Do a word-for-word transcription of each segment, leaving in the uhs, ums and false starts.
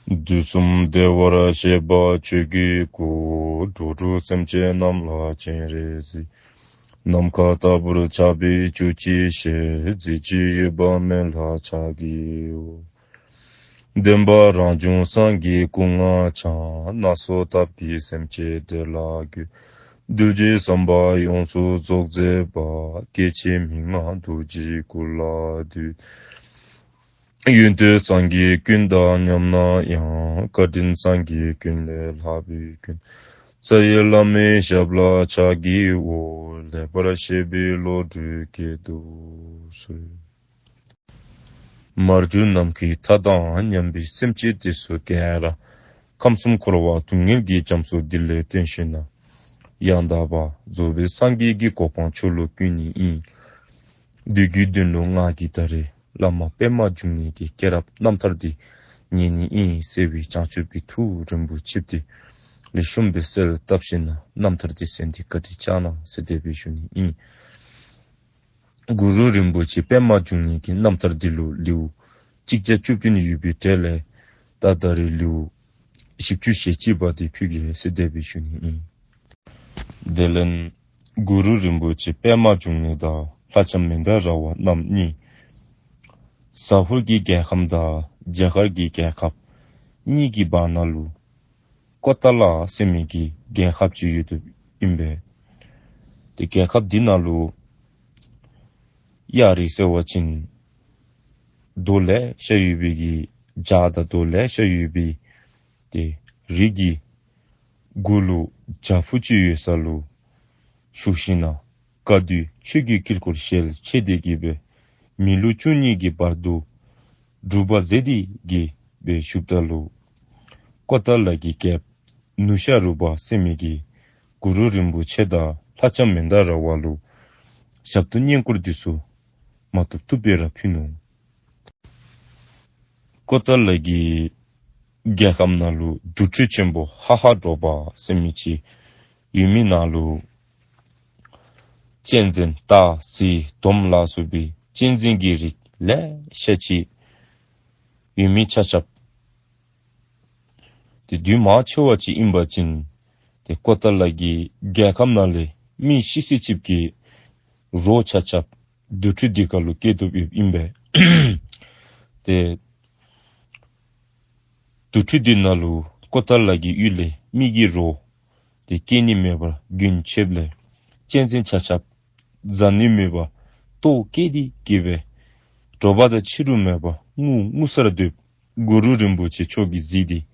དུས་གསུམ་བདེ་བར་གཤེགས་པ་ཆོས་ཀྱི་སྐུ། འགྲོ་དྲུག་སེམས་ཅན་རྣམས་ལ་སྤྱན་རས་གཟིགས། ནམ་མཁའ་ལྟ་བུར་ཁྱབ་པའི་བཅུ་གཅིག་ཞལ། གཟི་བརྗིད་འོད་དཔག་མེད་ལྷ་ལྕགས་ཀྱུ། བདེན་པ་རང་བྱུང་སངས་རྒྱས་སྐུ་ལྔ་འཆང་། སྣ་ཚོགས་ཐབས་ཀྱིས་སེམས་ཅན་བདེ་ལ་འགོད། གདུལ་བྱའི་བསམ་པ་ཡོངས་སུ་རྫོགས་མཛད་པ། སྐྱེ་འཆི་མི་མངའ་རྡོ་རྗེའི་སྐུ་ལ་འདུད། ཡོན་ཏན་སངས་རྒྱས་ཀུན་དང་མཉམ་ན་ཡང་། བཀའ་དྲིན་སངས་རྒྱས་ཀུན་ལས་ལྷག་པའི་མགོན། རྩ་བའི་བླ་མའི་ཞབས་ལ་ཕྱག་བགྱིའོ། ལེགས་པར་བཤད་པའི་བློ་གྲོས་བསྐྱེད་དུ་གསོལ། མར་གྱུར་ནམ་མཁའི་མཐའ་དང་མཉམ་པའི་སེམས་ཅན་དེ་ཚུ་ག་ར་ཁམས་གསུམ་འཁོར་བ་སྡུག་བསྔལ་གྱི་རྒྱ་མཚོ་འདི་ལས་བཏོན་ཞིནམ་ན་ཡང་དག་པར་རྫོགས་པའི་སངས་རྒྱས་ཀྱི་གོ་འཕང་མཆོག་ལུ་བཀོད་ནི་ཨིན། འདི་གི་དོན་ལུ་ང་གིས་ད་རེས་བླ་མ་པདྨ་འབྱུང་གནས་ཀྱི་སྐྱེས་རབས་རྣམ་ཐར་འདི་ཉན་ནི་ཨིན་ཟེར་བའི་བྱང་ཆུབ་ཀྱི་ཐུགས་རིན་པོ་ཆེ་འདི་ལེགས་ཤོམ་སྦེ་གསལ་བཏབ་ཞིནམ་ན་རྣམ་ཐར་འདི་གསན་ཏེ་བཀའ་དྲིན་བསྐྱང་གནང་ཟེར་དེ་སྦེ་ཞུ་ནི་ཨིན། གུ་རུ་རིན་པོ་ཆེ་པདྨ་འབྱུང་གནས་ཀྱི་རྣམ་ཐར་འདི་ལུ་ལེའུ་གཅིག་བརྒྱ་བཅུ་བདུན་ཡོད་པའི་གྲས་ལས་ད་ད་རེས་ལེའུ་བཞི་བཅུ་ཞེ་གཅིག་པ་འདི་ཕུལ་གེ་ཟེར་དེ་སྦེ་ཞུ་ནི་ཨིན། དེ་ལས་གུ་རུ་རིན་པོ་ཆེ་པདྨ་འབྱུང་གནས་དང་ལྷ་ལྕམ་མནྡ་ར་བ་རྣམ་གཉིས་ཟ་ཧོར་གྱི་རྒྱལ་ཁམས་དང་རྒྱ་གར་གྱི་རྒྱལ་ཁབ་གཉིས་ཀྱི་བར་ན་ལུ་ཀོ་ཏ་ལ་ཟེར་མི་གི་རྒྱལ་ཁབ་ཅིག་ཡོདཔ་ཨིན་པས། ཏེ་རྒྱལ་ཁབ་འདི་ནང་ལུ་གཡག་རིགས་ཟེར་བ་ཅིན་རྡོ་ལེ་ཤ་ཡོད་པའི་གི་བྱག་དང་རྡོ་ལེ་ཤ་ཡོད་པའི་ཏེ་རི་གི་གུ་ལུ་བྱག་ཕུག་ཅིག་ཡོད་ས་ལུ་བཞུགས་ཞིནམ་ན་བཀའ་བསྡུ་ཆོས་ཀྱི་དཀྱིལ་འཁོར་ཞལ་ཕྱེ་སྟེ་གི་སྦེ་མི་ལོ་བཅུ་གཉིས་ཀྱི་བར་དུ་སྒྲུབ་པ་མཛད་དེ་གི་སྦེ་བཞུགསཔ་ད་ལུ་ཀོ་ཏ་ལ་གི་རྒྱལཔོ་ནུ་ཤ་རུ་པ་ཟེར་མི་གིས་གུ་རུ་རིན་པོ་ཆེ་དང་ལྷ་ལྕམ་མནྡ་ར་བ་ལུ་ཞབས་ཏོག་བསྙེན་བཀུར་འདི་ཚུ་མ་བཏུབ་བཏུབ་སྦེ་ར་ཕུལ་ནུག། ཀོ་ཏ་ལ་གི་རྒྱལ་ཁམས་ནང་ལུ་དུར་ཁྲོད་ཆེན་པོ་ཧ་ཧ་དྲོ་པ་ཟེར་མི་ཅིག་ཡོད་མི་ནང་ལུ་གཅན་གཟན་སྟག་གཟིག་དོམ་ལ་སོགས་པའི་གཅན་གཟན་གྱི་རིགས་ལེ་ཤ་ཅིག་ཡོད་མི་ཆ་ཁྱབ། ཏེ་དུས་མང་ཆེ་བ་ཅིག་ཨིན་པ་ཅིན་ཏེ་ཀོ་ཏ་ལ་གི་རྒྱལ་ཁམས་ནང་ལས་མི་ཤི་སི་ཅིག་གི་རོ་ཆ་ཁྱབ་དུར་ཁྲོད་འདི་ཁ་ལུ་སྐྱེ་དོ་ཡོདཔ་ཨིན་པས། ཏེ་དུར་ཁྲོད་འདི་ནང་ལུ་ཀོ་ཏ་ལ་གི་ཡུལ་ལས་མི་གི་རོ་ཏེ་སྐྱེ་ནི་མེད་པར་རྒྱུན་ཆད་ལས་གཅན་གཟན་ཆ་ཁྱབ་བཟའ་ནི་མེད་པར་ལྟོཝ་བཀྱེས་ཏེ་གི་སྦེ་དྲོ་པ་དང་ཕྱི་རུ་མེད་པར་ངུ་ངུ་སར་སྡོདཔ་གུ་རུ་རིན་པོ་ཆེ་མཆོག་གིས་གཟིགས་ཏེ་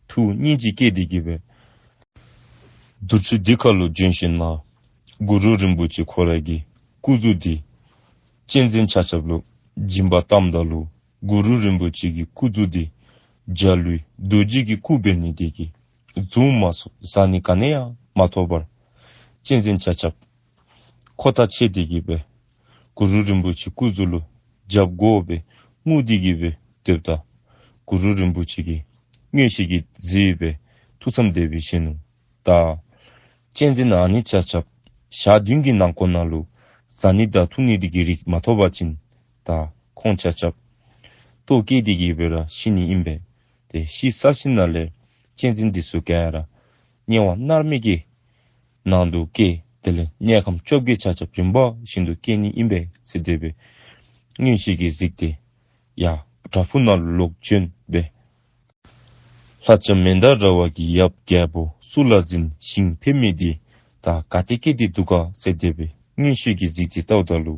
ཐུགས་སྙིང་རྗེ་སྐྱེས་ཏེ་གི་སྦེ་དུར་ཁྲོད་འདི་ཁ་ལུ་བྱོན་ཞིནམ་ན་གུ་རུ་རིན་པོ་ཆེ་ཁོ་ར་གི་སྐུ་གཟུགས་འདི་གཅན་གཟན་ཆ་ཁྱབ་ལུ་སྦྱིན་པ་བཏངམ་ད་ལུ་གུ་རུ་རིན་པོ་ཆེ་གི་སྐུ་གཟུགས་འདི་འཇའ་ལུས་རྡོ་རྗེ་གི་སྐུ་འབད་ནི་དེ་གིས་རྫུན་མ་སོང་བཟའ་ནི་ག་ནི་ཡང་མ་ཐོབ་པར་གཅན་གཟན་ཆ་ཁྱབ་ཁོ་ཐག་ཆད་དེ་གི་སྦེ་གུ་རུ་རིན་པོ་ཆེ་སྐུ་གཟུགས་ལུ་རྒྱབ་སྒོ་སྦེ་ངུ་སྟེ་གི་སྦེ་སྡོདཔ་ད་གུ་རུ་རིན་པོ་ཆེ་གིས་མངོན་ཤེས་ཀྱིས་གཟིགས་སྦེ་ཐུགས་བསམ་དེ་སྦེ་བཞེས་ནུག། ད་གཅན་གཟན་ཨ་ནི་ཆ་ཁྱབ་ཞག་བདུན་གྱི་ནང་འཁོད་ནང་ལུ་བཟའ་ནི་དང་འཐུང་ནི་དེ་གི་རིགས་མ་ཐོབ་པ་ཅིན་ད་ཁོང་ཆ་ཁྱབ་ལྟོཝ་བཀྱེས་ཏེ་གི་སྦེ་ར་ཤི་ནི་ཨིན་པས། ཏེ་ཤི་ཚར་ཞིནམ་ན་ལས་གཅན་གཟན་འདི་ཚུ་ག་ར་དམྱལ་བ་མནར་མེད་ཀྱི་ནང་དུ་སྐྱེ། དེ་ལས་དམྱལ་ཁམས་བཅོ་བརྒྱད་ཆ་ཁྱབ་རིམ་པ་བཞིན་དུ་སྐྱེ་ནི་ཨིན་པས་ཟེར་དེ་སྦེ་མངོན་ཤེས་ཀྱིས་གཟིགས་ཏེ་ཡར་བྲག་ཕུག་ནང་ལུ་ལོག་བྱོན་སྦེ་ལྷ་ལྕམ་མནྡ་ར་བ་གི་ཡབ་རྒྱལ་པོ་གཙུག་ལག་འཛིན་ཞིང་ཕེབས་མི་འདི་ད་ག་ཏེ་སྐྱེས་ཏེ་འདུག་ག་ཟེར་དེ་སྦེ་མངོན་ཤེས་ཀྱིས་གཟིགས་ཏེ་བལྟཝ་ད་ལུ་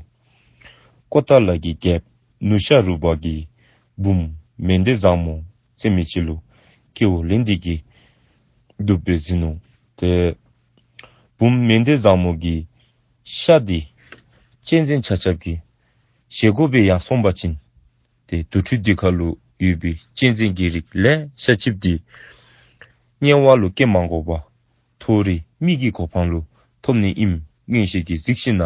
ཀོ་ཏ་ལ་གི་རྒྱལཔོ་ནུ་ཤ་རུ་པ་གི་བུམོ་མནྡ་བཟང་མོ་ཟེར་མི་ཅིག་ལུ་སྐྱེ་བ་ལེན་ཏེ་གི་འདུག་པས་ཟེར་ནུག། ཏེ་བུམོ་མནྡ་བཟང་མོ་གི་ཤ་འདི་གཅན་གཟན་ཆ་ཁྱབ་ཀྱི་བཞེས་སྒོ་སྦེ་ཡར་སོང་པ་ཅིན་ཏེ་དུར་ཁྲོད་འདི་ཁ་ལུ་ཡོད་པའི་གཅན་གཟན་གྱི་རིགས་ལེ་ཤ་ཅིག་འདི་དམྱལ་བ་ལུ་སྐྱེ་མ་དགོ་པར་མཐོ་རིས་མི་གི་གོ་འཕང་ལུ་ཐོབ་ནི་ཨིནམ་མངོན་ཤེས་ཀྱིས་གཟིགས་ཞིནམ་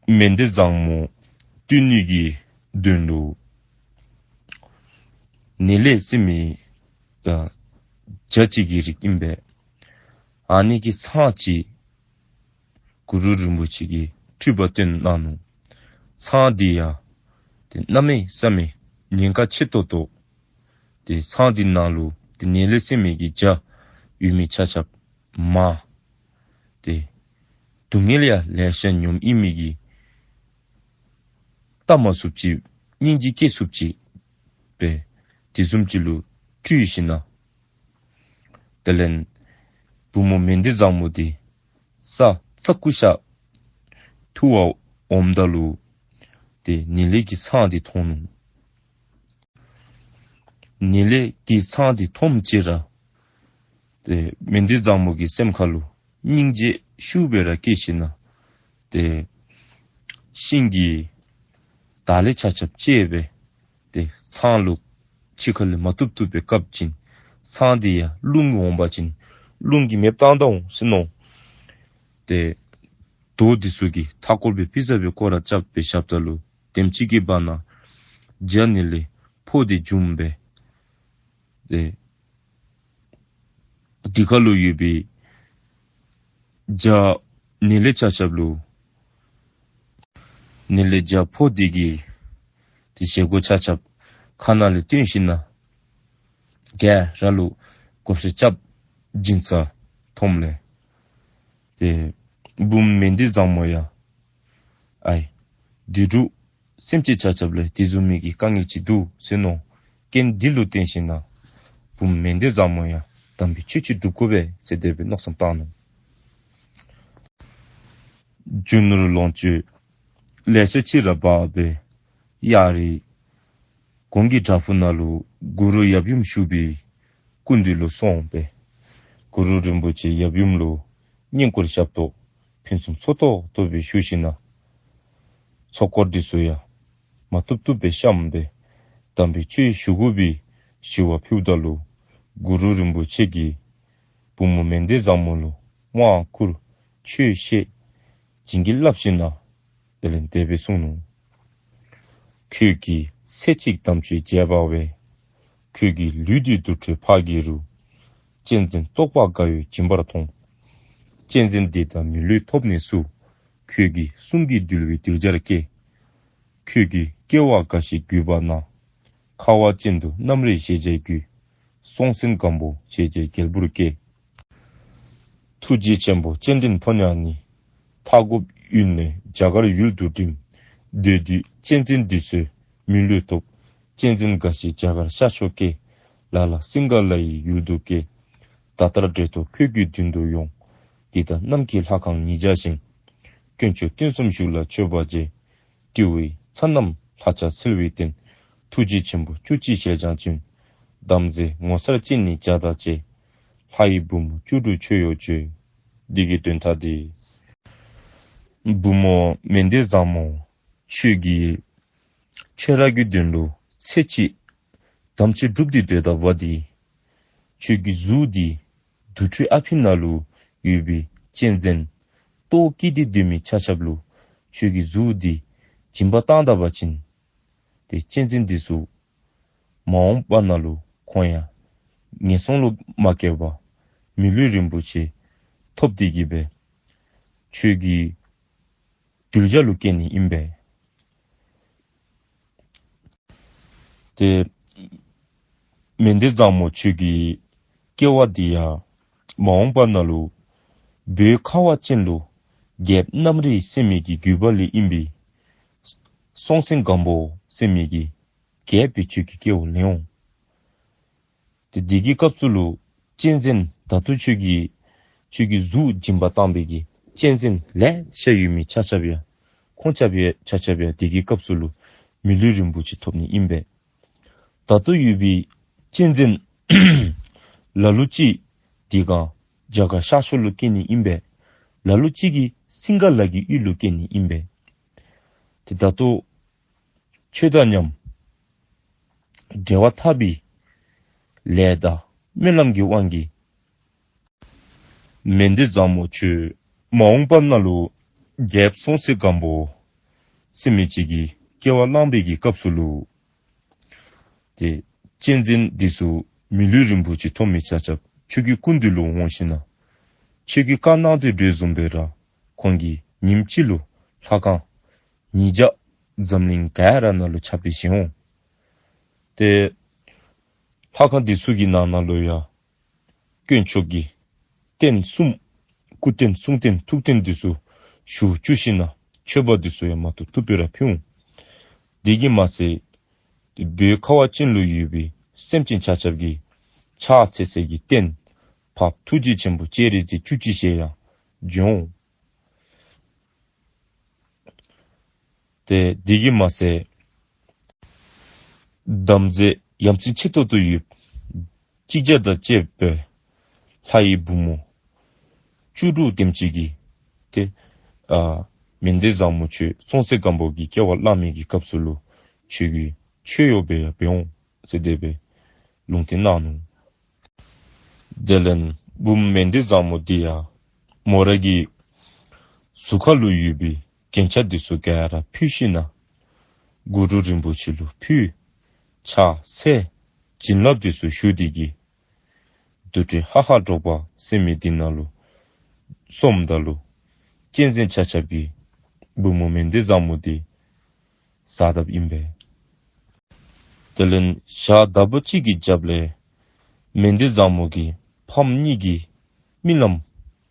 ན་མནྡ་བཟང་མོ་བཏུལ་ནི་གི་དོན་ལུ་ནེ་ལེ་ཟེར་མི་ད་བྱ་ཅིག་གི་རིགས་ཨིན་པས། ཨ་ནི་གི་ཚང་ཅིག་གུ་རུ་རིན་པོ་ཆེ་གིས་འཕྲུལ་པ་སྟོན་གནང་ནུག། ཚང་འདི་ཡང་ཏེ་གནམ་མེད་ས་མེད་ ཉེན་ཁ་ཆེ་ཏོག་ཏོ། ཏེ་ཚང་འདི་ནང་ལུ་ཏེ་ནད་ལས་སེལ་མི་གི་བྱ་ཡོད་མི་ཆ་ཁྱབ་མ་ཏེ་སྡུག་བསྔལ་ཡང་ལེ་ཤ་མྱོང་ཨིན་མི་གི་ལྟ་མ་ཚུགསཔ་ཅིག་སྙིང་རྗེ་སྐྱེ་ཚུགསཔ་ཅིག་སྦེ་དེ་བཟུམ་ཅིག་ལུ་སྤྲུལ་ཞིནམ་ན། དེ་ལས་བུམོ་མན་དེ་བཟང་མོ་འདི་ས་ས་ཀུ་ཤ་འཐུ་བར་འོངམ་ད་ལུ་ཏེ་ནད་ལས་ཀྱི་ཚང་འདི་མཐོང་ནུག། ནད་ལས་ཀྱི་ཚང་འདི་མཐོངམ་ཅིག་ར་ཏེ་མན་དེ་བཟང་མོ་གི་སེམས་ཁ་ལུ་སྙིང་རྗེ་ཤུགས་སྦེ་ར་སྐྱེས་ཞིནམ་ན། ཏེ་ཤིང་གི་དར་ལས་ཆ་ཁྱབ་བཅད་སྦེ་ཏེ་ཚང་ལུ་ཕྱི་ཁ་ལས་མ་བཏུབ་བཏུབ་སྦེ་བཀབ་ཅིན་ཚང་འདི་ཡང་རླུང་འོང་པ་ཅིན་རླུང་གིས་མེདཔ་བཏང་ད་འོང་ཟེར་མནོ། ཏེ་རྡོ་འདི་ཚུ་གིས་མཐའ་སྐོར་སྦེ་ཕི་ཟ་སྦེ་སྐོར་ར་རྐྱབ་སྦེ་བཞགཔ་ད་ལུ་དེམ་ཅིག་གི་བར་ན་བྱ་ནད་ལས་ཕོ་འདི་འབྱུངམ་སྦེ། ཏེ་དེ་ཁར་ལུ་ཡོད་པའི་བྱ་ནད་ལས་ཆ་ཁྱབ་ལུ་ནད་ལས་བྱ་ཕོ་འདི་གིས་ཏེ་བཞེས་སྒོ་ཆ་ཁྱབ་ཁ་ནང་ལས་བཏོན་ཞིནམ་ན་ག་ར་ལུ་བགོ་བཤའ་རྐྱབ་བྱིན་ས་མཐོངམ་ལས་ཏེ་བུམོ་མན་དེ་བཟང་མོ་ཡང་ཨའི་དུད་འགྲོ་སེམས་ཅན་ཆ་ཁྱབ་ལུ་དེ་བཟུམ་མའི་གི་དཀའ་ངལ་ཅིག་འདུག་ཟེར་མནོ། རྐྱེན་འདི་ལུ་བརྟེན་ཞིནམ་ན་བུམོ་མན་དེ་བཟང་མོ་ཡང་དམ་པའི་ཆོས་ཅིག་སྒྲུབ་དགོ་པས་ཟེར་དེ་སྦེ་མནོ་བསམ་བཏང་ནུག། རྒྱུ་ནོར་ལོངས་སྤྱོད་ལེ་ཤ་ཅིག་ར་འབག་སྦེ་གཡའ་རི་གོང་གི་བྲག་ཕུག་ནང་ལུ་གུ་རུ་ཡབ་ཡུམ་བཞུགས་པའི་སྐུ་མདུན་ལུ་སོང་སྦེ་གུ་རུ་རིན་པོ་ཆེ་ཡབ་ཡུམ་ལུ་བསྙེན་བཀུར་ཞབས་ཏོག་ཕུན་སུམ་ཚོགས་ཏོག་ཏོ་སྦེ་ཞུ་ཞིནམ་ན་ཚོགས་འཁོར་འདི་ཚུ་ཡང་མ་བཏུབ་བཏུབ་སྦེ་བཤམས་སྦེ་དམ་པའི་ཆོས་ཞུ་དགོ་པའི་ཞུ་བ་ཕུལཝ་ད་ལུ་གུ་རུ་རིན་པོ་ཆེ་གིས་བུམོ་མན་དེ་བཟང་མོ་ལུ་དབང་བསྐུར་ཆོས་བཤད་བྱིན་གྱིས་བརླབས་ཞིནམ་ན་དེ་ལས་དེ་སྦེ་གསུངས་ནུག། ཁྱོད་ཀྱིས་ཚེ་གཅིག་དམ་ཆོས་བྱས་པ་བས། ཁྱོད་ཀྱི་ལུས་འདི་དུར་ཁྲོད་ཕ་གི་རུ། གཅན་གཟན་ལྟོགས་པ་དགའ་བའི་སྦྱིན་པར་མཐོང་། གཅན་གཟན་འདི་དག་མི་ལུས་ཐོབ་ནས་སུ། ཁྱོད་ཀྱི་གསུང་གིས་འདུལ་བའི་གདུལ་བྱར་སྐྱེ། ཁྱོད་ཀྱི་སྐྱེ་བ་འགའ་ཞིག་རྒུད་པ་ན། ཁ་བ་ཅན་དུ་རྣམ་རིག་ཞེས་བྱའི་རྒྱུད། སྲོང་བཙན་སྒམ་པོ་ཞེས་བྱའི་རྒྱལ་པོར་སྐྱེ། ཐུགས་རྗེ་ཆེན་པོ་སྤྱན་འདྲེན་ཕོ་ཉ་ནི། མཐའ་འཁོབ་ཡུལ་ནས་རྒྱ་གར་ཡུལ་དུ་འགྲིམ། སྡོད་དུས་གཅན་གཟན་འདི་ཚུ་མི་ལུས་ཐོབ། གཅན་གཟན་འགའ་ཞིག་རྒྱ་གར་ཤར་ཕྱོགས་སྐྱེ། ལ་ལ་སིང་ག་ལ་ཡི་ཡུལ་དུ་སྐྱེ། ད་ལྟར་བགྲེས་ཏོག་ཁྱོད་ཀྱི་མདུན་དུ་ཡོང་། འདི་དག་རྣམས་ཀྱིས་ལྷ་ཁང་ཉིད་བྱ་ཞིང་། དཀོན་མཆོག་སྟོན་གསུམ་བཞུགས་ལ་མཆོད་པ་བྱེད། སྤྲེའུ་ཡི་ཚ་རྣམས་ལྷ་ཆགས་འཚལ་བའི་རྟེན། ཐུགས་རྗེ་ཆེན་པོ་བཅུ་གཅིག་ཞལ་བྱང་ཆེན། དམ་རྫས་ངོ་མཚར་ཅན་ནི་བྱ་དང་བཅས། ལྷ་ཡི་བུ་མོ་བཅུ་དྲུག་མཆོད་གཡོ་བྱོས། འདི་གི་དོན་དག་འདི་བུ་མོ་མན་དེ་བཟང་མོ་ཁྱོད་ཀྱིས་ཁྱོད་ར་གི་དོན་ལུ་ཚེ་གཅིག་དམ་ཆོས་སྒྲུབ་སྟེ་སྡོད་ད་བ་འདི་ཁྱོད་ཀྱི་གཟུགས་འདི་དུར་ཁྲོད་ཨ་ཕི་ནང་ལུ་ཡོད་པའི་གཅན་གཟན་ལྟོ་བཀྱེས་ཏེ་སྡོད་མི་ཆ་ཁྱབ་ལུ་ཁྱོད་ཀྱི་གཟུགས་འདི་སྦྱིན་པ་བཏང་ད་བ་ཅིན་ཏེ་གཅན་གཟན་འདི་ཚུ་མ་འོངས་པ་ནང་ལུ་ཁོང་ཡང་ངན་སོང་ལུ་མ་སྐྱེ་བར་མི་ལུས་རིན་པོ་ཆེ་ཐོབ་སྟེ་གི་སྦེ་ཁྱོད་ཀྱི་གདུལ་བྱ་ལུ་སྐྱེ་ནི་ཨིན་པས། ཏེ་མན་དེ་བཟང་མོ་ཁྱོད་ཀྱི་སྐྱེ་བ་འདི་ཡང་མ་འོངས་པ་ནང་ལུ་བོད་ཁ་བ་ཅན་ལུ་རྒྱལཔོ་གནམ་རི་ཟེར་མི་གི་རྒྱུད་པ་ལས་ཨིན་པའི་སྲོང་བཙན་སྒམ་པོ་ཟེར་མི་གི་རྒྱལཔོ་སྦེ་ཁྱོད་ཀྱི་སྐྱེ་བ་ལེན་འོང་། ཏེ་དེ་གི་སྐབས་སུ་ལུ་གཅན་གཟན་ད་ལྟོ་ཁྱོད་ཀྱི་ཁྱོད་ཀྱི་གཟུགས་སྦྱིན་པ་བཏང་བའི་གི་གཅན་གཟན་ལེ་ཤ་ཡོད་མི་ཆ་ཁྱབ་ཡང་ཁོང་ཆ་ཁྱབ་ཡང་ཆ་ཁྱབ་ཡང་དེ་གི་སྐབས་སུ་ལུ་མི་ལུས་རིན་པོ་ཆེ་ཐོབ་ནི་ཨིན་པས། ད་ལྟོ་ཡོད་པའི་གཅན་གཟན་ལ་ལུ་ཅིག་འདི་ག་རྒྱ་གར་ཤར་ཕྱོགས་ལུ་སྐྱེ་ནི་ཨིན་པས། ལ་ལུ་ཅིག་གིས་སིང་ག་ལ་གི་ཡུལ་ལུ་སྐྱེ་ནི་ཨིན་པས། ཏེ་ད་ལྟོ་ཁྱོད་དང་མཉམ་འབྲེལ་བ་འཐབ་པའི་ལས་དང་སྨོན་ལམ་གྱི་དབང་གིས་མན་དེ་བཟང་མོ་ཁྱོད་མ་འོངས་པ་ནང་ལུ་རྒྱལཔོ་སྲོང་བཙན་སྒམ་པོ་ཟེར་མི་ཅིག་གི་སྐྱེ་བ་བླངས་པའི་གི་སྐབས་སུ་ལུ་ཏེ་གཅན་གཟན་འདི་ཚུ་མི་ལུས་རིན་པོ་ཆེ་ཐོབ་མི་ཆ་ཁྱབ་ཁྱོད་ཀྱི་སྐུ་མདུན་ལུ་འོང་ཞིནམ་ན་ཁྱོད་ཀྱིས་བཀའ་གནང་དོ་བཟུམ་སྦེ་ར་ཁོང་གིས་ཉིནམ་གཅིག་ལུ་ལྷ་ཁང་ཉིས་བརྒྱ་འཛམ་གླིང་ག་ར་ནང་ལུ་ཁྱབ་སྦེ་བཞེངས་འོང་། ཏེ་ལྷ་ཁང་འདི་ཚུ་གི་ནང་ན་ལུ་ཡང་དཀོན་མཆོག་གི་རྟེན་གསུམ་སྐུ་རྟེན་གསུང་རྟེན་ཐུགས་རྟེན་འདི་ཚུ་བཞུགས་བཅུག་ཞིན་ན་མཆོད་པ་འདི་ཚུ་ཡང་མ་བཏུབ་བཏུབ་སྦེ་ར་ཕུལ་འོང་། དེ་གིས་མ་ཚད་ཏེ་བོད་ཁ་བ་ཅན་ལུ་ཡོད་པའི་སེམས་ཅན་ཆ་ཁྱབ་ཀྱི་ཕྱག་འཚལ་སའི་གི་རྟེན་འཕགས་པ་ཐུགས་རྗེ་ཆེན་པོ་སྤྱན་རས་གཟིགས་བཅུ་གཅིག་ཞལ་ཡང་བྱོན་འོང་། ཏེ་དེ་གིས་མ་ཚད་དམ་རྫས་ཡ་མཚན་ཆེ་ཏོག་ཏོ་ཡོད་གཅིག་བརྒྱ་དང་བཅས་པའི་ལྷ་ཡི་བུམོ་བཅུ་དྲུག་དེམ་ཅིག་གིས་ཏེ་ཨ་མན་དེ་བཟང་མོ་ཁྱོད་སྲོང་བཙན་སྒམ་པོ་གི་སྐྱེ་བ་བླངས་མི་གི་སྐབས་སུ་ལུ་ཁྱོད་ཀྱིས་མཆོད་གཡོག་སྦེ་ཡང་འབད་འོང་ཟེར་དེ་སྦེ་ལུང་བསྟན་གནང་ནུག། དེ་ལས་བུམོ་མན་དེ་བཟང་མོ་འདི་ཡང་མོ་ར་གི་གཟུགས་ཁ་ལུ་ཡོད་པའི་རྒྱན་ཆ་འདི་ཚུ་ག་ར་ཕུད་ཞིན་ན་གུ་རུ་རིན་པོ་ཆེ་ལུ་ཕུལ། ཕྱག་འཚལ། བྱིན་རླབས་འདི་ཚུ་ཞུ་སྟེ་གིས་དུར་ཁྲོད་ཧ་ཧ་འབྲོག་པ་ཟེར་མི་འདི་ནང་ལུ་སོངམ་ད་ལུ་གཅན་གཟན་ཆ་ཁྱབ་ཀྱིས་བུམོ་མན་དེ་བཟང་མོ་འདི་བཟའ་དཔ་ཨིན་པས། དེ་ལས་ཞག་ཟླཝ་གཅིག་གི་རྒྱབ་ལས་མན་དེ་བཟང་མོ་གི་ཕམ་གཉིས་ཀྱིས་རྨི་ལམ་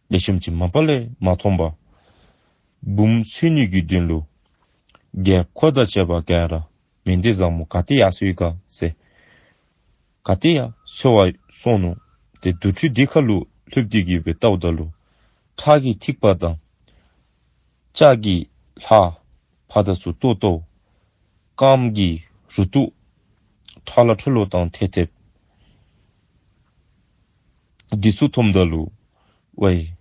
ལེགས་ཤོམ་ཅིག་མ་པ་ལས་མ་མཐོང་པར་བུམོ་འཚོལ་ནི་གི་དོན་ལུ་རྒྱལཔོ་འཁོར་དང་བཅས་པ་ག་ར་མན་དེ་བཟང་མོ་ག་ཏེ་ཡར་སོ་ཡི་ག་ཟེར་ག་ཏེ་ཡར་འཚོལ་བར་སོང་ནུག། ཏེ་དུར་ཁྲོད་འདི་ཁ་ལུ་ལྷོདཔ་འདི་གིས་སྦེ་བལྟཝ་ད་ལུ་ཁྲག་གི་ཐིགས་པ་དང་ལྕགས་ཀྱི་ལྷ་ཕར་དང་ཚུར་གཏོར་གཏོརཝ་རྐངམ་གི་རུ་ཏོག་ཁྲག་ལ་ཁྲོ་ལོ་དང་ཐལ་ཐལཝ་འདི་ཚུ་མཐོངམ་ད་ལུ་ཝའི་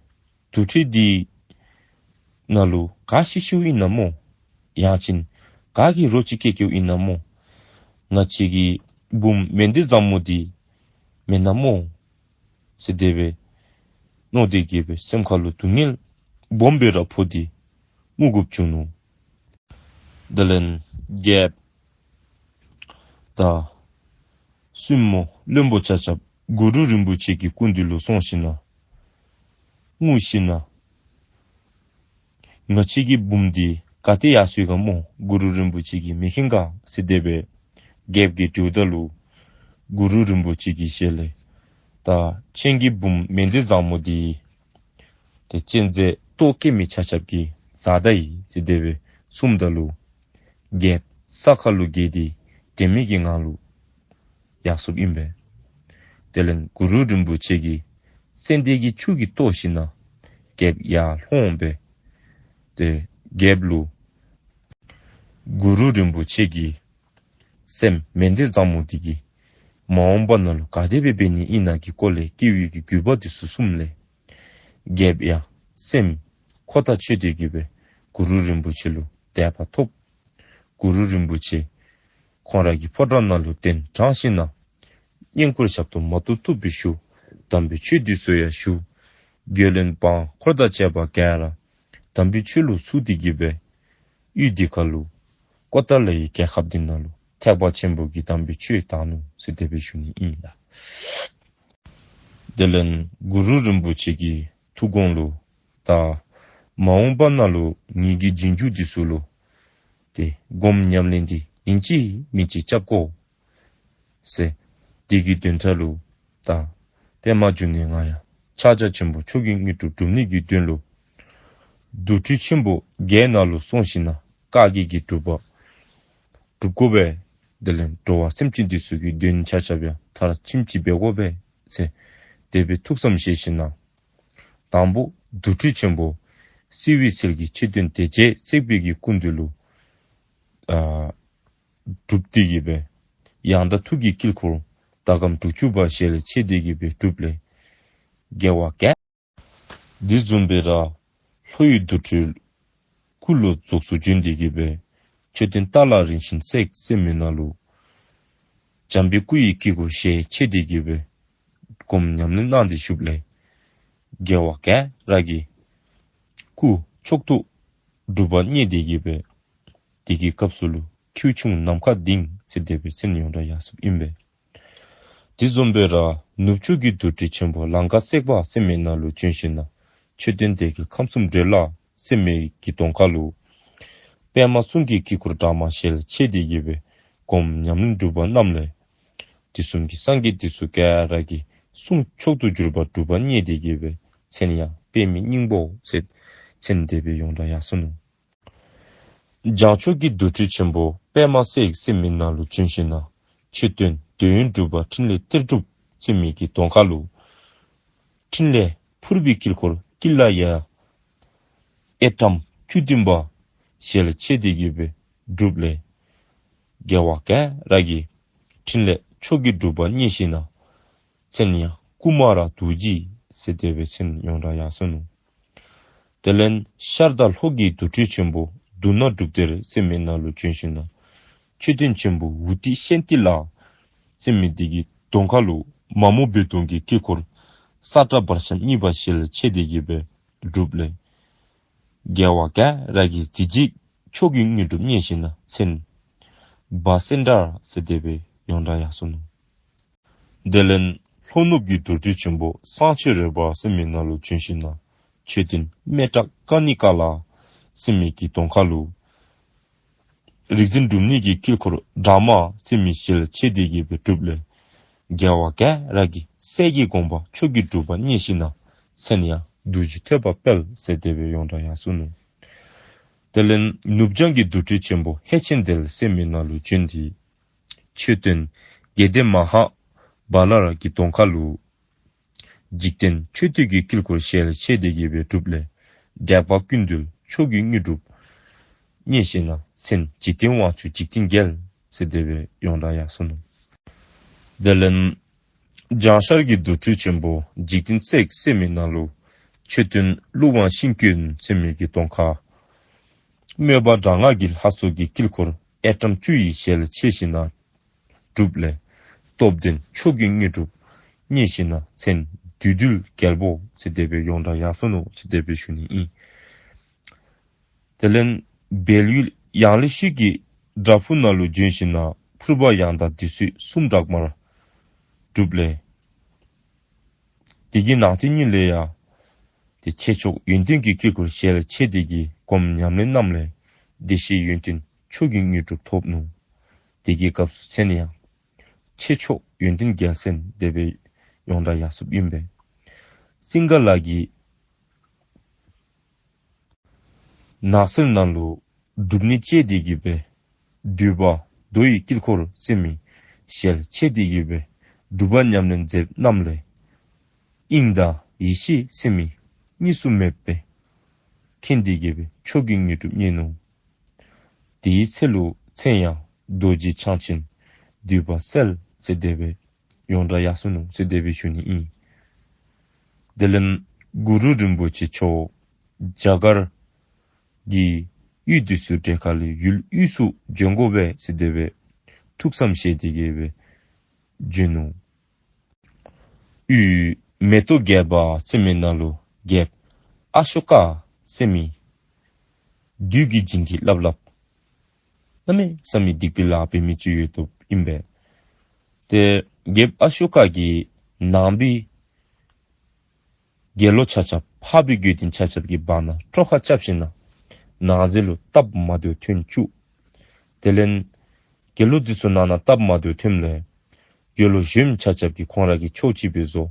དུར་ཁྲོད་འདི་ནང་ལུ་ག་ཤི་ཤིཝ་ཨིན་ན་སྨོ། ཡང་ཅིན་ག་གིས་རོ་ཅིག་བསྐྱལ་བསྐྱལཝ་ཨིན་ན་སྨོ། ང་བཅས་ཀྱི་བུམོ་མན་དེ་བཟང་མོ་འདི་མེན་ན་སྨོ་ཟེར་དེ་སྦེ་མནོ་སྟེ་གིས་སྦེ་སེམས་ཁ་ལུ་སྡུག་བསྔལ་སྦོམ་སྦེ་ར་ཕོག་སྟེ་ངུ་དགོཔ་བྱུང་ནུག། དེ་ལས་རྒྱལཔོ་དང་བཙུན་མོ་བློན་པོ་ཆ་ཁྱབ་གུ་རུ་རིན་པོ་ཆེ་གི་སྐུ་མདུན་ལུ་སོང་ཞིན་ན་ངུ་ཞིན་ན་ང་བཅས་ཀྱི་བུམོ་འདི་ག་ཏེ་ཡར་སོ་ཡི་ག་སྨོ། གུ་རུ་རིན་པོ་ཆེ་གིས་མི་མཁྱེན་ག་ཟེར་དེ་སྦེ་རྒྱལཔོ་གིས་དྲིཝ་ད་ལུ་གུ་རུ་རིན་པོ་ཆེ་གི་ཞལ་ལས་ད་ཁྱེད་ཀྱི་བུམོ་མན་དེ་བཟང་མོ་འདི་ཏེ་གཅན་གཟན་ལྟོ་བཀལ་མི་ཆ་ཁྱབ་ཀྱིས་བཟའ་ད་ཡི་ཟེར་དེ་སྦེ་གསུངམ་ད་ལུ་རྒྱལཔོ་ས་ཁ་ལུ་འགྱེལ་ཏེ་དྲན་མེད་ཀྱི་ངང་ལུ་ཡར་སོཔ་ཨིན་པས། དེ་ལས་གུ་རུ་རིན་པོ་ཆེ་གིས་ཙན་དན་གྱི་ཆུ་གིས་གཏོར་ཞིན་ན་རྒྱལཔོ་ཡར་ལྷོངམ་སྦེ་ཏེ་རྒྱལཔོ་ལུ་གུ་རུ་རིན་པོ་ཆེ་གི་སྲསམོ་མན་དེ་བཟང་མོ་འདི་གིས་མ་འོངས་པ་ནང་ལུ་ག་དེ་སྦེ་འབད་ནི་ཨིན་ན་གི་སྐོར་ལས་སྐྱེ་བོ་གི་རྒྱུད་པ་འདི་ཚུ་གསུངམ་ལས་རྒྱལཔོ་ཡང་སེམས་ཁོ་ཐག་ཆོད་དེ་གིས་སྦེ་གུ་རུ་རིན་པོ་ཆེ་ལུ་དད་པ་ཐོབ། གུ་རུ་རིན་པོ་ཆེ་ཁོང་ར་གི་ཕོ་བྲང་ནང་ལུ་གདན་དྲངས་ཞིན་ན་བསྙེན་བཀུར་ཞབས་ཏོག་མ་བཏུབ་བཏུབ་སྦེ་ཞུ། དམ་པའི་ཆོས་འདི་ཚུ་ཡང་ཞུ། རྒོལ་ལན་འབངས་འཁོར་དང་བཅས་པ་ག་ར་དམ་པའི་ཆོས་ལུ་ཚུད་དེ་གིས་སྦེ་ཡུལ་འདི་ཁ་ལུ་ཀོ་ཏ་ལའི་རྒྱལ་ཁབ་འདི་ནང་ལུ་ཐེག་པ་ཆེན་པོ་གི་དམ་པའི་ཆོས་དར་ནུག་ཟེར་དེ་སྦེ་ཞུ་ནི་ཨིན་ལགས། དེ་ལས་གུ་རུ་རིན་པོ་ཆེ་གི་ཐུགས་དགོངས་ལུ་ད་མ་འོངས་པ་ནང་ལུ་ངེ་གི་རྗེས་འཇུག་འདི་ཚུ་ལུ་ཏེ་སྒོམ་ཉམས་ལེན་འདི་ཨིན་ཅི་མིན་ཅི་རྐྱབ་དགོ་ཟེར། དེ་གི་དོན་དག་ལུ་ད་པདྨ་འབྱུང་གནས་ང་ཡང་ཕྱག་རྒྱ་ཆེན་པོ་མཆོག་གི་དངོས་གྲུབ་སྒྲུབ་ནི་གི་དོན་ལུ་དུར་ཁྲོད་ཆེན་པོ་བརྒྱད་ནང་ལུ་སོང་ཞིན་ན་བཀའ་བརྒྱད་ཀྱི་སྒྲུབ་པ་སྒྲུབ་དགོ་པས། དེ་ལས་འགྲོ་བ་སེམས་ཅན་འདི་ཚུ་གི་དོན་ཆ་ཁྱབ་ཡང་མཐར་ཕྱིནམ་ཅིག་འབད་དགོ་པས་ཟེར་དེ་སྦེ་ཐུགས་བསམ་བཞེས་ཞིན་ན་དང་པོ་དུར་ཁྲོད་ཆེན་པོ་བསིལ་བའི་ཚལ་གྱི་མཆོད་རྟེན་དེ་རྗེ་བརྩེགས་པའི་གི་སྐུ་མདུན་ལུ་ཨ་སྒྲུབ་སྟེ་གིས་སྦེ་ཡང་དག་ཐུགས་ཀྱི་དཀྱིལ་འཁོར་ཟླ་གམ་དྲུག་ཅུ་པ་ཞལ་ཕྱེ་སྟེ་གིས་སྦེ་སྒྲུབ་ལས་དགེ་བ་བསྐྱེད། དེ་བཟུམ་སྦེ་ར་ལྷོ་ཡི་དུར་ཁྲོད་སྐུ་ལུ་རྫོགས་སུ་བྱོན་ཏེ་གིས་སྦེ་མཆོད་རྟེན་ཏཱ་ལ་རིན་ཆེན་གསེར་ཟེར་མི་ནང་ལུ་བྱམས་པའི་སྐུ་ཡི་དཀྱིལ་འཁོར་ཞལ་ཕྱེ་སྟེ་གིས་སྦེ་སྒོམ་ཉམས་ལེན་གནང་སྟེ་བཞུགས་ལས་དགེ་བ་ག་ར་གི་སྐུ་མཆོག་ཏུ་གྲུབ་པ་བརྙེས་ཏེ་གིས་སྦེ་དེ་གི་སྐབས་སུ་ལུ་ཁྱེའུ་ཆུང་ནམ་མཁའ་ལྡིང་ཟེར་དེ་སྦེ་མཚན་ཡང་ད་ཡར་སོཔ་ཨིན་པས། དེ་བཟུམ་སྦེ་ར་ནུབ་ཕྱོགས་ཀྱི་དུར་ཁྲོད་ཆེན་པོ་ལང་ཀ་བརྩེགས་པ་ཟེར་མི་ནང་ལུ་བྱོན་ཞིན་ན་མཆོད་རྟེན་བདེ་དགེ་ཁམས་གསུམ་འབྲེལ་ལ་ཟེར་མི་གི་གདོང་ཁ་ལུ་པདྨ་གསུང་གི་དཀྱིལ་འཁོར་འདྲ་མ་ཞལ་ཕྱེ་སྟེ་གིས་སྦེ་ སྒོམ་ཉམས་ལེན་སྒྲུབ་པ་རྣམས་ལས་དུས་གསུམ་གྱི་སངས་རྒྱས་འདི་ཚུ་ག་ར་གི་གསུང་མཆོག་ཏུ་གྱུར་པ་སྒྲུབ་པ་བརྙེས་ཏེ་གི་སྦེ་མཚན་ཡང་པདྨའི་སྙིང་པོ་ཟེར་མཚན་དེ་སྦེ་ཡོངས་གྲགས་ཡར་སོ་ནུག། བྱང་ཕྱོགས་ཀྱི་དུར་ཁྲོད་ཆེན་པོ་པདྨ་གསེར་ཟེར་མི་ནང་ལུ་བྱོན་ཞིནམ་ལས་མཆོད་རྟེན་འདོད་ཡོན་སྒྲུབ་པ་ཕྲིན་ལས་གཏེར་སྒྲུབ་ཟེར་མི་གི་གདོང་ཁ་ལུ་ཕྲིན་ལས་ཕུར་པའི་དཀྱིལ་འཁོར་ཀཱི་ལ་ཡ་ཨེ་ཊམ་བཅུ་བདུན་པ་ཞལ་ཕྱེ་སྟེ་གི་སྦེ་སྒྲུབ་ལས་རྒྱལ་བ་ག་ར་གི་ཕྲིན་ལས་མཆོག་གི་སྒྲུབ་པ་བརྙེས་ཞིནམ་ལས་མཚན་ཡང་ཀུ་མཱ་ར་རྡོ་རྗེ་ཟེར་དེ་སྦེ་མཚན་ཡོངས་གྲགས་ཡར་སོ་ནུག། དེ་ལས་ཤར་དང་ལྷོ་གི་དུར་ཁྲོད་ཆེན་པོ་མདུན་ན་སྒྲུབ་སྡེ་ཟེར་མི་ནང་ལུ་བྱོན་ཞིནམ་ལས་མཆོད་རྟེན་ཆེན་པོ་ཝུ་ཏི་ཤཱན་ཏི་ལ་ཟེར་མི་དེ་གི་གདོང་ཁ་ལུ་མ་མོ་རྦོད་གཏོང་གི་དཀྱིལ་འཁོར་ས་བཀྲ་འབར་ཁམས་གཉིས་པ་ཞལ་ཕྱེ་སྟེ་གི་སྦེ་སྒྲུབ་ལས་རྒྱལ་བ་ག་ར་གི་གཟི་བརྗིད་མཆོག་གི་དངོས་གྲུབ་བརྙེས་ཞིནམ་ལས་མཚན་བ་སེན་དྲ་ཟེར་དེ་སྦེ་ཡོངས་གྲགས་ཡར་སོ་ནུག། དེ་ལས་ལྷོ་ནུབ་ཀྱི་དུར་ཁྲོད་ཆེན་པོ་གསང་ཆེན་རོལ་པ་ཟེར་མི་ནང་ལུ་བྱོན་ཞིནམ་ལས་མཆོད་རྟེན་མེ་ཏྲ་ཀ་ནི་ཀ་ལ་ཟེར་མི་གི་གདོང་ཁ་ལུ་རིག་འཛིན་སྒྲུབ་གནས་ཀྱི་དཀྱིལ་འཁོར་བྲ་མ་ཟེར་མི་ཞལ་ཕྱེ་སྟེ་གི་སྦེ་སྒྲུབ་ལས་རྒྱལ་བ་ག་ར་གི་སྲས་ཀྱི་དགོངས་པ་མཆོག་གི་སྒྲུབ་པ་བརྙེས་ཞིནམ་ལས་མཚན་ཡང་རྡོ་རྗེ་ཐོད་པ་དཔལ་ཟེར་དེ་སྦེ་ཡོངས་གྲགས་ཡར་སོ་ནུག། དེ་ལས་ནུབ་བྱང་གི་དུར་ཁྲོད་ཆེན་པོ་ཧེ་ཆེན་དལ་ཟེར་མི་ནང་ལུ་བྱོན་ཏེ་མཆོད་རྟེན་དགེ་ལྡན་མ་ཧཱ་བ་ལ་ར་གི་གདོང་ཁ་ལུ་འཇིག་རྟེན་མཆོད་བསྟོད་ཀྱི་དཀྱིལ་འཁོར་ཞལ་ཕྱེ་སྟེ་གི་སྦེ་སྒྲུབ་ལས་དྲེགས་པ་ཀུན་འདུལ་མཆོག་གི་དངོས་གྲུབ་བརྙེས་ཞིནམ་ལས་མཚན་འཇིག་རྟེན་དབང་ཕྱུག་འཇིག་རྟེན་རྒྱལ་ཟེར་དེ་སྦེ་ཡོངས་གྲགས་ཡར་སོ་ནུག། དེ་ལས་བྱང་ཤར་གྱི་དུར་ཁྲོད་ཆེན་པོ་འཇིག་རྟེན་རྩེ་ཟེར་མི་ནང་ལུ་མཆོད་རྟེན་ཀླུ་དབང་ཤིང་ཀུན་ཟེར་མི་གི་གདོང་ཁ་མོས་པ་དྲག་སྔགས་ཀྱི་ལྷ་ཚོགས་ཀྱི་དཀྱིལ་འཁོར་ཨེ་ཊམ་བཅུ་ཡི་ཞལ་ཕྱེ་ཞིནམ་ལས་སྒྲུབ་ལས་སྟོབས་ལྡན་མཆོག་གི་དངོས་གྲུབ་བརྙེས་ཞིནམ་ལས་མཚན་བདུད་འདུལ་རྒྱལ་པོ་ཟེར་དེ་སྦེ་ཡོངས་གྲགས་ཡར་སོ་ནུག་ཟེར་དེ་སྦེ་ཞུ་ནི་ཨིན། དེ་ལས་སྦས་ཡུལ་ཡང་ལེ་ཤོད་ཀྱི་བྲག་ཕུག་ནང་ལུ་བྱོན་ཞིནམ་ལས་ཕུར་པ་ཡང་དག་བདུད་རྩི་གསུམ་དྲག་མར་སྒྲུབ་ལས་དེ་གི་ནང་དོན་ཉིད་ལས་ཡང་ཏེ་ཆོས་མཆོག་ཡོན་ཏན་གྱི་དཀྱིལ་འཁོར་ཞལ་ཕྱེ་སྟེ་གི་སྒོམ་ཉམས་ལེན་རྣམས་ལས་བདེ་གཤེགས་ཡོན་ཏན་མཆོག་གི་དངོས་གྲུབ་ཐོབ་ནུག། དེ་གི་སྐབས་སུ་མཚན་ཡང་ཆོས་མཆོག་ཡོན་ཏན་རྒྱལ་མཚན་དེ་སྦེ་ཡོངས་གྲགས་ཡར་སོཔ་ཨིན་པས། སིང་ག་ལ་གི་ནགས་ཚལ་ནང་ལུ་སྒྲུབ་གནས་བཅས་ཏེ་གི་སྦེ་འདུས་པ་མདོ་ཡི་དཀྱིལ་འཁོར་ཟེར་མི་ཞལ་ཕྱེ་སྟེ་གི་སྦེ་སྒྲུབ་པ་ཉམས་ལེན་མཛདཔ་རྣམས་ལས་དབྱིངས་དང་ཡེ་ཤེས་ཟེར་མི་གཉིས་སུ་མེད་པའི་མཁྱེན་ཏེ་གི་སྦེ་མཆོག་གི་དངོས་གྲུབ་བརྙེས་ནུག། དེའི་ཚེ་ལུ་མཚན་ཡང་རྡོ་རྗེ་འཆང་ཆེན་འདུས་པ་གསལ་ཟེར་དེ་སྦེ་ཡོངས་གྲགས་ཡར་སོ་ནུག་ཟེར་དེ་སྦེ་ཞུ་ནི་ཨིན། དེ་ལས་གུ་རུ་རིན་པོ་ཆེ་མཆོག་རྒྱ་གར་གྱི་ཡུལ་དུས་སུ་འབྲེལ་ཁ་ལས་ཡུལ་དབུས་སུ་བྱོན་དགོ་པས་ཟེར་དེ་སྦེ་ཐུགས་བསམ་བཞེས་ཏེ་གི་སྦེ་བྱོན་ནུག། ཡུལ་མེ་ཏོག་རྒྱས་པ་ཟེར་མི་ནང་ལུ་རྒྱལཔོ་ཨ་ཤོ་ཀ་ཟེར་མི་བདུད་ཀྱི་བྱིན་གྱིས་བརླབས་བརླབས་གནམ་མེད་ས་མེད་སྡིག་པའི་ལཱ་འབད་མི་ཅིག་ཡོདཔ་ཨིན་པས། ཏེ་རྒྱལཔོ་ཨ་ཤོ་ཀ་གིས་ནང་པའི་དགེ་སློང་ཆ་ཁྱབ་འཕགས་པའི་དགེ་འདུན་ཆ་ཁྱབ་ཀྱི་བར་ན་དཀྲོག་ཁ་རྐྱབ་ཞིནམ་ལས་ནང་ཟས་ལུ་སྟབས་མ་བདེཝ་ཐོན་བཅུག། དེ་ལས་དགེ་སློང་འདི་ཚུ་ནང་ན་སྟབས་མ་བདེཝ་ཐོནམ་ལས་དགེ་སློང་གཞོནམ་ཆ་ཁྱབ་ཀྱིས་ཁོང་ར་གི་ཕྱོགས་གཅིག་སྦེ་བཟོ།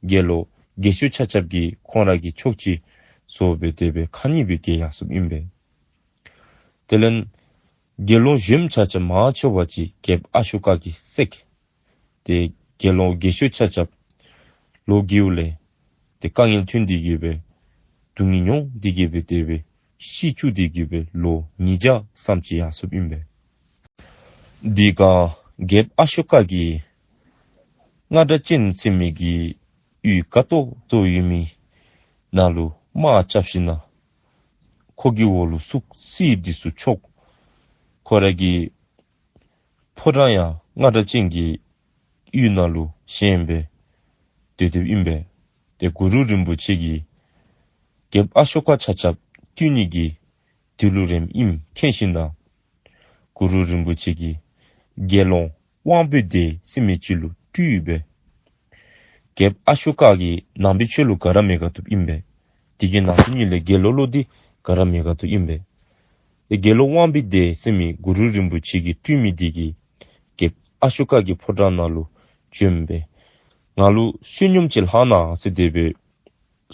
དགེ་སློང་རྒས་ཤོས་ཆ་ཁྱབ་ཀྱིས་ཁོང་ར་གི་ཕྱོགས་གཅིག་བཟོ་སྦེ་དེ་སྦེ་ཁ་གཉིས་སྦེ་གྱེས་ཡར་སོཔ་ཨིན་པས། དེ་ལས་དགེ་སློང་གཞོནམ་ཆ་ཁྱབ་མང་ཆེ་བ་ཅིག་རྒྱལཔོ་ཨ་ཤོ་ཀ་གིས་བསད། ཏེ་དགེ་སློང་རྒས་ཤོས་ཆ་ཁྱབ་ལོ་རྒས་པ་ལས་ཏེ་དཀའ་ངལ་ཐོན་ཏེ་གི་སྦེ་སྡུག་བསྔལ་མྱོང་སྟེ་གི་སྦེ་དེ་སྦེ་ཤི་བཅུག་སྟེ་གི་སྦེ་ལོ་ཉིས་བརྒྱ་ཙམ་ཅིག་ཡར་སོཔ་ཨིན་པས། དེ་སྒང་རྒྱལཔོ་ཨ་ཤོ་ཀ་གིས་མངའ་བདག་ཅན་ཟེར་མི་གི་ཡུལ་དགའ་ཏོག་ཏོ་ཡོད་མི་ནང་ལུ་དམག་རྐྱབ་ཞིནམ་ལས་ཁོ་གི་འོག་ལུ་སུ་སི་འདི་ཚུ་འཕྱོག། ཁོ་ར་གི་ཕོ་བྲང་ཡང་མངའ་བདག་ཅན་གྱི་ཡུལ་ནང་ལུ་བཞེངས་སྦེ་སྡོད་སྡོདཔ་ཨིན་པས། ཏེ་གུ་རུ་རིན་པོ་ཆེ་གིས་རྒྱལཔོ་ཨ་ཤོ་ཀ་ཆ་ཁྱབ་བཏུལ་ནི་གི་དུས་ལུ་རནམ་ཨིནམ་མཁྱེན་ཞིནམ་ལས་གུ་རུ་རིན་པོ་ཆེ་གིས་དགེ་སློང་དབང་པོའི་སྡེ་ཟེར་མི་ཅིག་ལུ་སྤྲུལ་སྦེ་རྒྱལཔོ་ཨ་ཤོ་ཀ་གིས་ནང་པའི་ཆོས་ལུ་ག་ར་མི་དགའ་བཏུབ་ཨིན་པས། དེ་གི་ནང་དོན་ཉིད་ལས་དགེ་སློང་ལུ་འདི་ག་ར་མི་དགའ་བཏུབ་ཨིན་པས། ཏེ་དགེ་སློང་དབང་པོའི་སྡེ་ཟེར་མི་གུ་རུ་རིན་པོ་ཆེ་གིས་སྤྲུལ་མི་འདི་གིས་ ཨ་ཤོ་ཀ་གི་ཕོ་བྲང་ནང་ལུ་བྱོན་སྦེ་ང་ལུ་བསོད་སྙོམས་ཅིག་ལྷག་གནང་ཟེར་དེ་སྦེ་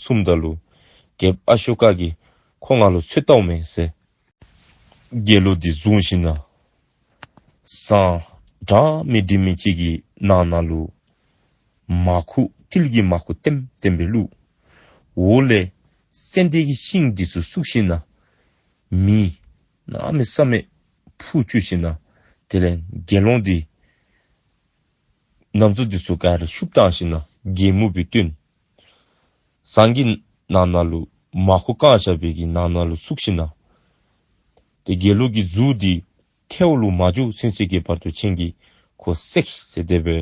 གསུངམ་ད་ལུ་རྒྱལཔོ་ཨ་ཤོ་ཀ་གིས་ཁོ་ང་ལུ་འཚོལ་བལྟཝ་མས་ཟེར། དགེ་སློང་འདི་བཟུང་ཞིནམ་ལས་ཟངས་འདྲ་མི་འདྲ་མི་ཅིག་གི་ནང་ན་ལུ་མར་ཁུ་ཏིལ་གྱི་མར་ཁུ་ལྟེམ་ལྟེམ་སྦེ་བླུགས། འོག་ལས་ཙན་དན་གྱི་ཤིང་འདི་ཚུ་བཙུགས་ཞིནམ་ལས་མེ་གནམ་མེད་ས་མེད་ཕུ་བཅུག་ཞིནམ་ལས་དེ་ལས་དགེ་སློང་འདི་ནམ་མཚོ་འདི་ཚུ་ག་ར་བཤུབ་བཏང་ཞིནམ་ལས་གད་མོ་སྦེ་བཏོན། ཟངས་ཀྱི་ནང་ན་ལུ་མར་ཁུ་བཀང་བཞག་པའི་གི་ནང་ན་ལུ་བཙུགས་ཞིནམ་ལས་ཏེ་དགེ་སློང་གི་གཟུགས་འདི་ཐལཝ་ལུ་མ་འགྱུར་ཚུན་ཚོད་ཀྱི་བར་དུ་ཁྱེད་ཀྱིས་ཁོ་བསད་ཟེར་དེ་སྦེ་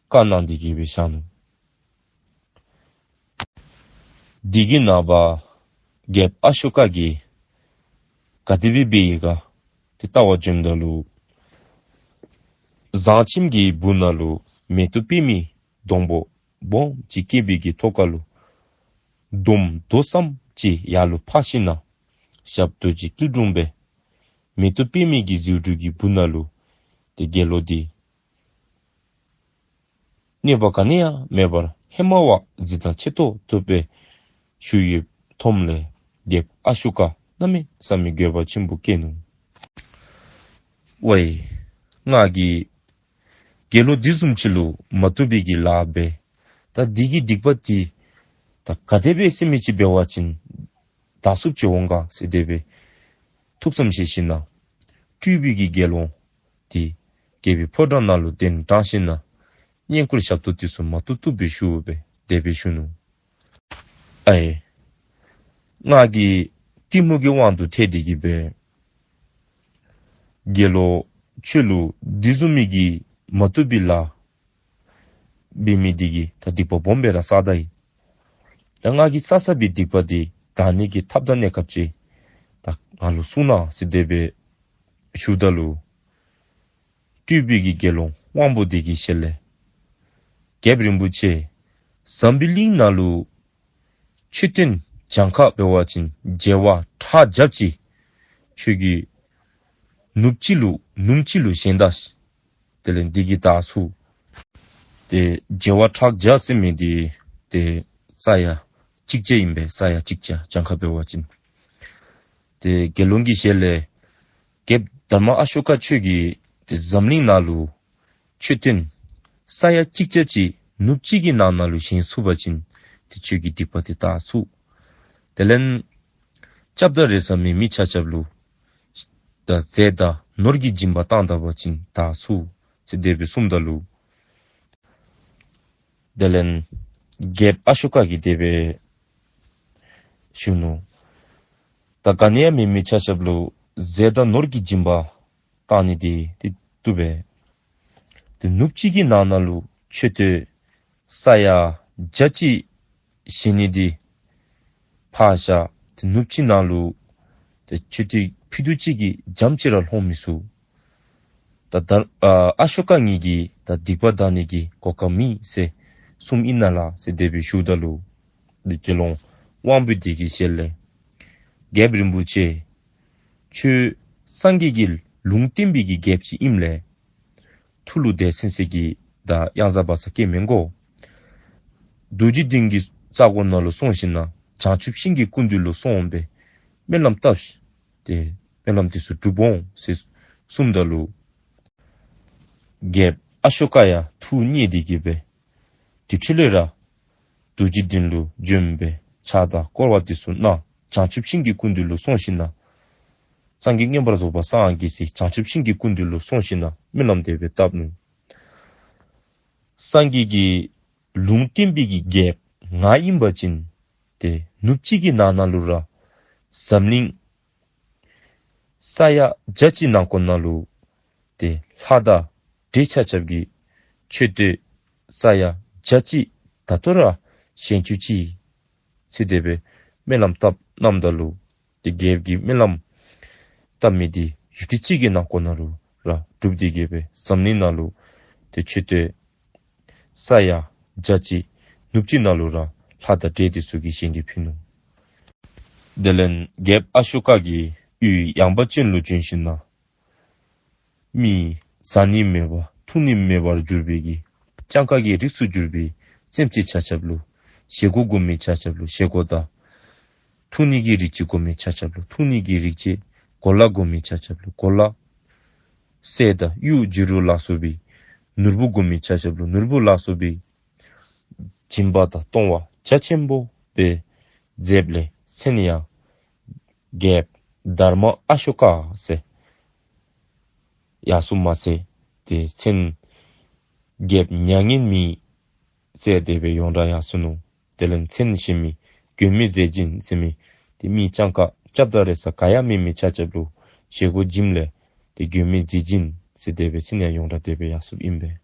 བཀའ་གནང་སྟེ་གི་སྦེ་བཞག་ནུག། དེ་གི་ནངས་པ་རྒྱལཔོ་ཨ་ཤོ་ཀ་གིས་ག་དེ་སྦེ་འབད་ཡི་ག་ཏེ་བལྟ་བར་བྱོནམ་ད་ལུ་ཟངས་ཁྱིམ་གྱི་སྦུག་ན་ལུ་མེ་ཏོག་པདྨའི་སྡོང་པོ་སྦོམ་ཅིག་སྐྱེས་པའི་གི་ཐོག་ཁ་ལུ་འདོམ་རྡོག་ཙམ་ཅིག་ཡར་ལུ་ཕར་ཞིནམ་ལས་ཞབས་རྡོ་རྗེ་སྐྱིལ་ཀྲུང་སྦེ་མེ་ཏོག་པདྨའི་གི་ཟེའུ་འབྲུ་གི་སྦུག་ན་ལུ་ཏེ་དགེ་སློང་འདི་གནོད་པ་ག་ནི་ཡང་མེད་པར་ཧེ་མ་བ་གཟི་མདངས་ཆེ་ཏོག་ཏོ་སྦེ་བཞུགས་ཡོདཔ་མཐོངམ་ལས་རྒྱལཔོ་ཨ་ཤོ་ཀ་གནམ་མེད་ས་མེད་འགྱོད་པ་ཆེན་པོ་སྐྱེས་ནུག། ཝའི་ང་གིས་དགེ་སློང་འདི་བཟུམ་ཅིག་ལུ་མ་བཏུབ་པའི་གི་ལཱ་འབད། ད་འདི་གི་སྡིག་པ་འདི་ད་ག་དེ་སྦེ་ཟེར་མི་ཅིག་འབད་བ་ཅིན་དག་སུ་ཅིག་འོང་ག་ཟེར་དེ་སྦེ་ཐུགས་བསམ་བཞེས་ཞིནམ་ལས་སྤྲུལ་པའི་གི་དགེ་སློང་འདི་རྒྱལ་པོའི་ཕོ་བྲང་ནང་ལུ་གདན་དྲངས་ཞིནམ་ལས་བསྙེན་བཀུར་ཞབས་ཏོག་འདི་ཚུ་མ་བཏུབ་བཏུབ་སྦེ་ཞུ་སྦེ་དེ་སྦེ་ཞུ་ནུག། ཨའེ་ང་གིས་གཏི་མུག་གི་དབང་དུ་ཐལ་ཏེ་གི་སྦེ་དགེ་སློང་ཁྱོད་ལུ་འདི་བཟུམ་མའི་གི་མ་བཏུབ་པའི་ལཱ་འབད་མི་འདི་གིས་ད་སྡིག་པ་སྦོམ་སྦེ་ར་བསགས་ད་ཡི། ད་ང་གིས་བསགས་བསགས་པའི་སྡིག་པ་འདི་དག་ནི་གི་ཐབས་དང་གནས་སྐབས་ཅིག་ད་ང་ལུ་གསུང་གནང་ཟེར་དེ་སྦེ་ཞུཝ་ད་ལུ་སྤྲུལ་པའི་གི་དགེ་སློང་དབང་པོ་འདི་གི་ཞལ་ལས་རྒྱལཔོ་རིན་པོ་ཆེ་འཛམ་བུ་གླིང་ནང་ལུ་མཆོད་རྟེན་གྱངས་ཁ་འབད་བ་ཅིན་བྱེ་བ་ཕྲག་བརྒྱ་ཅིག་ཁྱོད་ཀྱིས་ནུབ་གཅིག་ལུ་ནུབ་གཅིག་ལུ་བཞེངས་ད། དེ་ལས་འདི་གིས་དག་ཚུགས། ཏེ་བྱེ་བ་ཕྲག་བརྒྱ་ཟེར་མི་འདི་ཏེ་ས་ཡ་གཅིག་བྱས་ཨིན་པས། ས་ཡ་གཅིག་བྱས་གྱངས་ཁ་འབད་བ་ཅིན། ཏེ་དགེ་སློང་གི་ཞལ་ལས་རྒྱལཔོ་དྷརྨ་ཨ་ཤོ་ཀ་ཁྱོད་ཀྱིས་ཏེ་འཛམ་གླིང་ནང་ལུ་མཆོད་རྟེན་ས་ཡ་གཅིག་བྱས་ཅིག་ནུབ་གཅིག་གི་ནང་ན་ལུ་བཞེངས་ཚུགས་པ་ཅིན་ཏེ་ཁྱོད་ཀྱི་སྡིག་པ་འདི་དག་ཚུགས། དེ་ལས་སྐྱབས་དང་རེ་ས་མེད་མི་ཆ་ཁྱབ་ལུ་ད་ཟས་དང་ནོར་གྱི་སྦྱིན་པ་བཏང་ད་པ་ཅིན་དག་ཚུགས་ཟེར་དེ་སྦེ་གསུངམ་ད་ལུ་དེ་ལས་རྒྱལཔོ་ཨ་ཤོ་ཀ་གིས་དེ་སྦེ་ཞུ་ནུག། ད་ག་ནི་ཡང་མེད་མི་ཆ་ཁྱབ་ལུ་ཟས་དང་ནོར་གྱི་སྦྱིན་པ་བཏང་ནི་འདི་ཏེ་བཏུབ་པས། ཏེ་ནུབ་གཅིག་གི་ནང་ན་ལུ་མཆོད་རྟེན་ས་ཡ་བརྒྱ་ཅིག་བཞེངས་ནི་འདི་ཕར་བཞག། ཏེ་ནུབ་གཅིག་ནང་ལུ་ཏེ་མཆོད་རྟེན་ཕུད་རྡོག་གཅིག་གི་འགྱམ་ཅིག་ར་ལྷོང་མི་ཚུགས། ད་ད་ཨ་ཨ་ཤོ་ཀ་ངེ་གི་ད་སྡིག་པ་དག་ནི་གི་གོ་སྐབས་མེད་ཟེར་གསུངམ་ཨིན་ན་ལགས་ཟེར་དེ་སྦེ་ཞུཝ་ད་ལུ་ཏེ་དགེ་སློང་དབང་པོ་འདི་གི་ཞལ་ལས་རྒྱལཔོ་རིན་པོ་ཆེ་ཁྱོད་སངས་རྒྱས་ཀྱི་ལུང་བསྟན་པའི་གི་རྒྱལཔོ་ཅིག་ཨིནམ་ལས་ཐུགས་ལུ་དེ་ཚུན་ཚོད་ཀྱི་ད་གཡང་ཟ་བག་ཚ་བསྐྱེད་མི་དགོ། རྡོ་རྗེ་གདན་གྱི་ས་གོ་ནང་ལུ་སོང་ཞིནམ་ལས་བྱང་ཆུབ་ཤིང་གི་སྐུ་མདུན་ལུ་སོང་སྦེ་སྨོན་ལམ་བཏབ་ཤིག། ཏེ་སྨོན་ལམ་འདི་ཚུ་འགྲུབ་འོང་ཟེར་གསུངམ་ད་ལུ་རྒྱལཔོ་ཨ་ཤོ་ཀ་ཡང་ཐུགས་མཉེས་ཏེ་གི་སྦེ་དེ་འཕྲོ་ལས་ར་རྡོ་རྗེ་གདན་ལུ་བྱོན་སྦེ་ཕྱག་དང་བསྐོར་བ་འདི་ཚུ་གནང་། བྱང་ཆུབ་ཤིང་གི་སྐུ་མདུན་ལུ་སོང་ཞིནམ་ལས་སངས་རྒྱས་མངོན་པར་རྫོགས་པར་སངས་རྒྱས་ཟེར་བྱང་ཆུབ་ཤིང་གི་སྐུ་མདུན་ལུ་སོང་ཞིནམ་ལས་སྨོན་ལམ་དེ་སྦེ་བཏབ་ནུག། སངས་རྒྱས་ཀྱི་ལུང་བསྟན་པའི་གི་རྒྱལཔོ་ང་ཨིན་པ་ཅིན་ཏེ་ནུབ་གཅིག་གི་ནང་ན་ལུ་ར་འཛམ་གླིང་ས་ཡ་བརྒྱ་ཅིག་ནང་འཁོད་ནང་ལུ་ཏེ་ལྷ་དང་འདྲེ་ཆ་ཁྱབ་ཀྱི་མཆོད་རྟེན་ས་ཡ་བརྒྱ་ཅིག་ད་ལྟོ་ར་བཞེངས་བཅུག་ཅིག་ཟེར་དེ་སྦེ་སྨོན་ལམ་བཏབ་གནངམ་ད་ལུ་ཏེ་རྒྱལཔོ་གིས་སྨོན་ལམ་བཏབ་མི་འདི་ཡུད་ཐེངས་གཅིག་གི་ནང་འཁོད་ནང་ལུ་ར་འགྲུབ་སྟེ་གི་སྦེ་འཛམ་གླིང་ནང་ལུ་ཏེ་མཆོད་རྟེན་ས་ཡ་བརྒྱ་ཅིག་ནུབ་གཅིག་ནང་ལུ་ར་ལྷ་དང་འདྲེ་འདི་ཚུ་གིས་བཞེངས་ཏེ་ཕུལ་ནུག། དེ་ལས་རྒྱལཔོ་ཨ་ཤོ་ཀ་གིས་ཡུལ་ཡངས་པ་ཅན་ལུ་བྱོན་ཞིནམ་ལས་མི་ ཟ་ནི་མེད་པ་འཐུང་ནི་མེད་པར་གྱུར་པའི་གི་སྤྱང་ཀ་གི་རིགས་སུ་གྱུར་པའི་སེམས་ཅན་ཆ་ཁྱབ་ལུ་བཞེས་སྒོ་དགོ་མི་ཆ་ཁྱབ་ལུ་བཞེས་སྒོ་དང་། འཐུང་ནི་གི་རིགས་ཅིག་དགོ་མི་ཆ་ཁྱབ་ལུ་འཐུང་ནི་གི་རིགས་ཅིག། གོ་ལ་དགོ་མི་ཆ་ཁྱབ་ལུ་གོ་ལ། གསེར་དང་གཡུ་བྱུ་རུ་ལ་སོགས་པའི། ནོར་བུ་དགོ་མི་ཆ་ཁྱབ་ལུ་ནོར་བུ་ལ་སོགས་པའི། སྦྱིན་པ་དང་གཏོང་བ་རྒྱ་ཆེན་པོ་སྦེ་མཛདཔ་ལས་མཚན་ཡང་རྒྱལཔོ་དྷརྨ་ཨ་ཤོ་ཀ་ཟེར་ཡར་སོངམ་མ་ཚད་ཏེ་མཚན་རྒྱལཔོ་མྱ་ངན་མེད་ཟེར་དེ་སྦེ་ཡོངས་གྲགས་ཡར་སོ་ནུག། དེ་ལས་མཚན་གཞན་མི་མགོན་མེད་ཟས་སྦྱིན་ཟེར་མི་ཏེ་མི་སྤྱང་ཀ་སྐྱབས་དང་རེ་ས་ག་ཡང་མེད་མི་ཆ་ཁྱབ་ལུ་བཞེས་སྒོ་བྱིནམ་ལས་ཏེ་མགོན་མེད་ཟས་སྦྱིན་ཟེར་དེ་སྦེ་མཚན་ཡང་ཡོངས་གྲགས་དེ་སྦེ་ཡར་སོཔ་ཨིན་པས།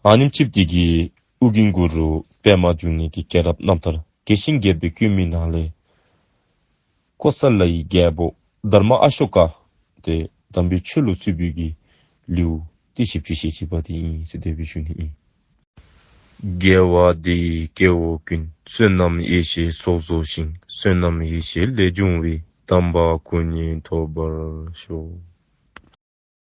ཨ་ནེམ་ཅིག་འདི་གིས་ཨོ་རྒྱན་གུ་རུ་པདྨ་འབྱུང་གནས་ཀྱི་སྐྱེས་རབས་རྣམ་ཐར་རྒྱས་ཤིང་རྒྱས་པར་བཀོད་མི་ནང་ལས་ཀོ་ས་ལ་ཡི་རྒྱལ་པོ་དྷརྨ་ཨ་ཤོ་ཀ་ཏེ་དམ་པའི་ཆོས་ལུ་བཙུགས་པའི་གི་ལེའུ་སྟེ་བཞི་བཅུ་ཞེ་གཅིག་པ་དེ་ཨིན་ཟེར་དེ་སྦེ་ཞུ་ནི་ཨིན། དགེ་བ་འདི་ཡིས་སྐྱེ་བོ་ཀུན། བསོད་ནམས་ཡེ་ཤེས་ཚོགས་རྫོགས་ཤིང་། བསོད་ནམས་ཡེ་ཤེས་ལས་བྱུང་བའི། དམ་པ་སྐུ་གཉིས་ཐོབ་པར་ཤོག།